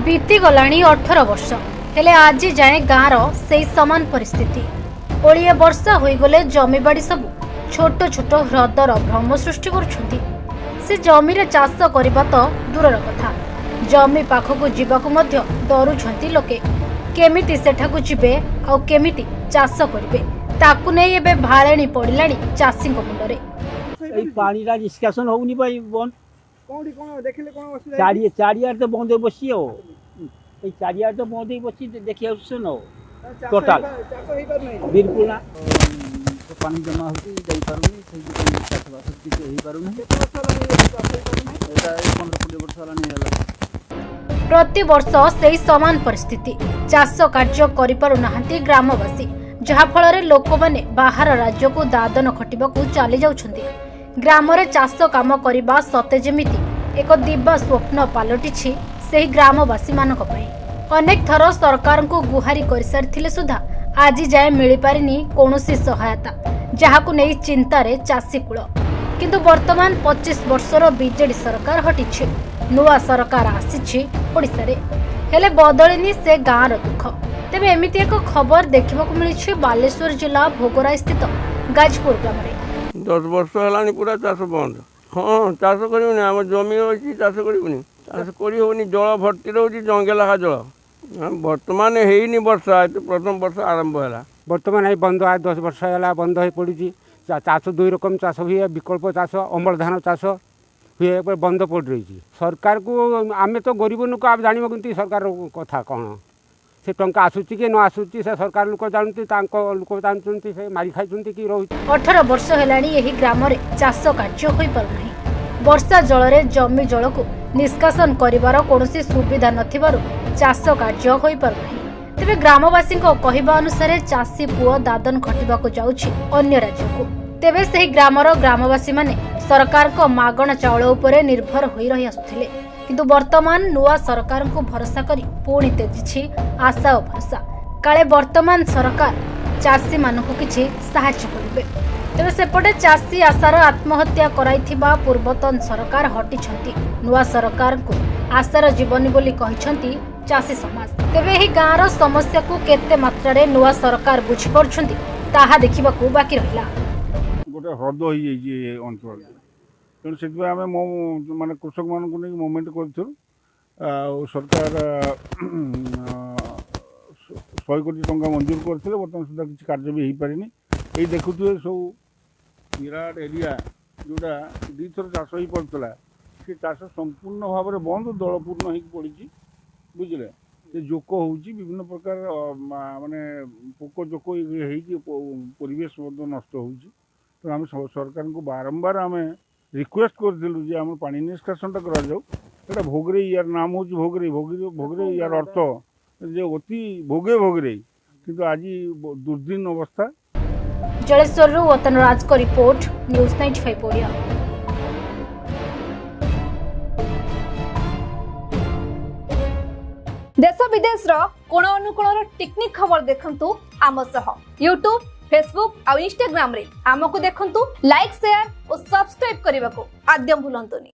ବିତିଗଲାଣି 18 ବର୍ଷ, ହେଲେ ଆଜି ଯାଏଁ ଗାଁର ସେଇ ସମାନ ପରିସ୍ଥିତି। ଓଳିଏ ବର୍ଷା ହୋଇଗଲେ ଜମିବାଡ଼ି ସବୁ ଛୋଟ ଛୋଟ ହ୍ରଦର ଭ୍ରମ ସୃଷ୍ଟି କରୁଛନ୍ତି। ସେ ଜମିରେ ଚାଷ କରିବା ତ ଦୂରର କଥା, ଜମି ପାଖକୁ ଯିବାକୁ ମଧ୍ୟ ଡରୁଛନ୍ତି ଲୋକେ। କେମିତି ସେଠାକୁ ଯିବେ ଆଉ କେମିତି ଚାଷ କରିବେ, ତାକୁ ନେଇ ଏବେ ଭାଳେଣି ପଡ଼ିଲାଣି ଚାଷୀଙ୍କ ମୁଣ୍ଡରେ। ଏଇ ପାଣିଟା ନିଷ୍କାସନ ହଉନି ଭାଇ, ବନ୍ଦ। କୋଉଠି କଣ ଦେଖିଲେ, କଣ ଅସୁବିଧା? ଚାରିଆଡ଼େ ତ ବନ୍ଦ ହେଇ ବସିଛି। ଆଉ ଏଇ ଚାରିଆଡ଼େ ତ ବନ୍ଦ ହେଇ ବସିଛି, ଦେଖି ଆସୁଛ ନା। ଚାଷ ଟୋଟାଲ। ଚାଷ ହେଇପାରୁନାହିଁ। ବିଲକୁଲ ନା। ପାଣି ଜମା ହେଉଛି, ଯାଇପାରୁନି। ସେଇଥିପାଇଁ ଚାଷବାସ କିଛି ହେଇପାରୁନି। କେତେ ବର୍ଷ ହେଲାଣି ଏ ଚାଷ ହେଇପାରୁନାହିଁ? ଏଇଟା ଏଇ 15-20 ବର୍ଷ ହେଲାଣି ହେଲା। ପ୍ରତିବର୍ଷ ସେଇ ସମାନ ପରିସ୍ଥିତି। ଚାଷ କାର୍ଯ୍ୟ କରିପାରୁନାହାନ୍ତି ଗ୍ରାମବାସୀ, ଯାହାଫଳରେ ଲୋକମାନେ ବାହାର ରାଜ୍ୟକୁ ଦାଦନ ଖଟିବାକୁ ଚାଲି ଯାଉଛନ୍ତି। ଗ୍ରାମରେ ଚାଷ କାମ କରିବା ସତେ ଯେମିତି ଏକ ଦିବା ସ୍ୱପ୍ନ ପାଲଟିଛି ସେହି ଗ୍ରାମବାସୀମାନଙ୍କ ପାଇଁ। ଅନେକ ଥର ସରକାରଙ୍କୁ ଗୁହାରି କରିସାରିଥିଲେ ସୁଦ୍ଧା ଆଜି ଯାଏଁ ମିଳିପାରିନି କୌଣସି ସହାୟତା, ଯାହାକୁ ନେଇ ଚିନ୍ତାରେ ଚାଷୀକୂଳ। କିନ୍ତୁ ବର୍ତ୍ତମାନ 25 ବର୍ଷର ବିଜେଡି ସରକାର ହଟିଛି, ନୂଆ ସରକାର ଆସିଛି ଓଡ଼ିଶାରେ, ହେଲେ ବଦଳିନି ସେ ଗାଁର ଦୁଃଖ। ତେବେ ଏମିତି ଏକ ଖବର ଦେଖିବାକୁ ମିଳିଛି ବାଲେଶ୍ୱର ଜିଲ୍ଲା ଭୋଗରାଇ ସ୍ଥିତ ଗାଜପୁର ଗ୍ରାମରେ। 10 ବର୍ଷ ହେଲାଣି ପୁରା ଚାଷ ବନ୍ଦ। ହଁ, ଚାଷ କରିବୁନି? ଆମ ଜମି ଅଛି, ଚାଷ କରିବୁନି? ଚାଷ କରିହେଉନି, ଜଳ ଭର୍ତ୍ତି ରହୁଛି, ଜଙ୍ଗେ ଲେଖା ଜଳ। ହଁ, ବର୍ତ୍ତମାନ ହେଇନି ବର୍ଷା, ଏତେ ପ୍ରଥମ ବର୍ଷ ଆରମ୍ଭ ହେଲା। ବର୍ତ୍ତମାନ ଏଇ ବନ୍ଦ 10 ବର୍ଷ ହେଲା ବନ୍ଦ ହୋଇ ପଡ଼ିଛି। ଚାଷ ଦୁଇ ରକମ ଚାଷ ହୁଏ, ବିକଳ୍ପ ଚାଷ, ଅମଳ ଧାନ ଚାଷ ହୁଏ, ଏବେ ବନ୍ଦ ପଡ଼ି ରହିଛି। ସରକାରକୁ ଆମେ ତ ଗରିବ ଲୋକ, ଆମେ ଜାଣିବ କେମିତି ସରକାର କଥା କ'ଣ? ସେ ଟଙ୍କା ଆସୁଛି କି ନ ଆସୁଛି, ସେ ସରକାର ଲୋକ ଜାଣନ୍ତି, ତାଙ୍କ ଲୋକ ଜାଣୁଛନ୍ତି, ସେ ମାରି ଖାଇଛନ୍ତି କି ରହୁଛି। 18 ବର୍ଷ ହେଲାଣି ଏହି ଗ୍ରାମରେ ଚାଷ କାର୍ଯ୍ୟ ହୋଇପାରୁନାହିଁ। ବର୍ଷା ଜଳରେ ଜମି ଜଳକୁ ନିଷ୍କାସନ କରିବାର କୌଣସି ସୁବିଧା ନଥିବାରୁ ଚାଷ କାର୍ଯ୍ୟ ହୋଇପାରୁନାହିଁ। ତେବେ ଗ୍ରାମବାସୀଙ୍କ କହିବା ଅନୁସାରେ ଚାଷୀ ପୁଅ ଦାଦନ ଖଟିବାକୁ ଯାଉଛି ଅନ୍ୟ ରାଜ୍ୟକୁ। ତେବେ ସେହି ଗ୍ରାମର ଗ୍ରାମବାସୀମାନେ ସରକାରଙ୍କ ମାଗଣା ଚାଉଳ ଉପରେ ନିର୍ଭର ହୋଇ ରହି ଆସୁଥିଲେ। କିନ୍ତୁ ବର୍ତ୍ତମାନ ନୂଆ ସରକାରଙ୍କୁ ଭରସା କରି ପୁଣି ତେଜିଛି ଆଶା ଓ ଭରସା, କାଳେ ବର୍ତ୍ତମାନ ସରକାର ଚାଷୀମାନଙ୍କୁ କିଛି ସାହାଯ୍ୟ କରିବେ। ତେବେ ସେପଟେ ଚାଷୀ ଆଶାର ଆତ୍ମହତ୍ୟା କରାଇଥିବା ପୂର୍ବତନ ସରକାର ହଟିଛନ୍ତି, ନୂଆ ସରକାରଙ୍କୁ ଆଶାର ଜୀବନୀ ବୋଲି କହିଛନ୍ତି ଚାଷୀ ସମାଜ। ତେବେ ଏହି ଗାଁର ସମସ୍ୟାକୁ କେତେ ମାତ୍ରାରେ ନୂଆ ସରକାର ବୁଝିପାରୁଛନ୍ତି, ତାହା ଦେଖିବାକୁ ବାକି ରହିଲା। ଗୋଟେ ହ୍ରଦ ହେଇଯାଇଛି ଏ ଅଞ୍ଚଳରେ। ତେଣୁ ସେଥିପାଇଁ ଆମେ ମୋ ମାନେ କୃଷକମାନଙ୍କୁ ନେଇକି ମୁଭମେଣ୍ଟ କରିଥିଲୁ। ଆଉ ସରକାର 100 କୋଟି ଟଙ୍କା ମଞ୍ଜୁର କରିଥିଲେ। ବର୍ତ୍ତମାନ ସୁଦ୍ଧା କିଛି କାର୍ଯ୍ୟ ବି ହେଇପାରିନି। ଏଇ ଦେଖୁଥିବେ, ସବୁ ବିରାଟ ଏରିଆ, ଯେଉଁଟା ଦୁଇଥର ଚାଷ ହେଇପାରୁଥିଲା, ସେ ଚାଷ ସମ୍ପୂର୍ଣ୍ଣ ଭାବରେ ବନ୍ଦ, ଦଳପୂର୍ଣ୍ଣ ହେଇକି ପଡ଼ିଛି, ବୁଝିଲେ? ସେ ଜୋକ ହେଉଛି, ବିଭିନ୍ନ ପ୍ରକାର ମାନେ ପୋକ ଜୋକ ହେଇକି ପରିବେଶ ମଧ୍ୟ ନଷ୍ଟ ହେଉଛି। ତେଣୁ ଆମେ ସରକାରଙ୍କୁ ବାରମ୍ବାର ଆମେ ରିକ୍ୱେଷ୍ଟ କରିଥିଲୁ ଯେ ଆମର ପାଣି ନିଷ୍କାସନଟା କରାଯାଉ। ସେଇଟା ଭୋଗରେଇ, ୟାର ନାମ ହେଉଛି ଭୋଗରେଇ। ଭୋଗରେଇ, ଭୋଗରେଇ, ୟାର ଅର୍ଥ ଯେ ଅତି ଭୋଗେ ଭୋଗରେଇ। କିନ୍ତୁ ଆଜି ଦୁର୍ଦିନ ଅବସ୍ଥା। ଜଳେଶ୍ୱରରୁ ୱତନ ରାଜଙ୍କ ରିପୋର୍ଟ, ନ୍ୟୁଜ୍ 95 ଓଡ଼ିଆ। ଦେଶ ବିଦେଶର କୋଣ ଅନୁକୋଣର ଟିକିନିଖି ଖବର ଦେଖନ୍ତୁ ଆମ ସହ ୟୁଟ୍ୟୁବ, ଫେସବୁକ୍ ଆଉ ଇନଷ୍ଟାଗ୍ରାମରେ ଆମକୁ ଦେଖନ୍ତୁ। ଲାଇକ୍, ସେୟାର ଓ ସବସ୍କ୍ରାଇବ କରିବାକୁ ଆଦୌ ଭୁଲନ୍ତୁନି।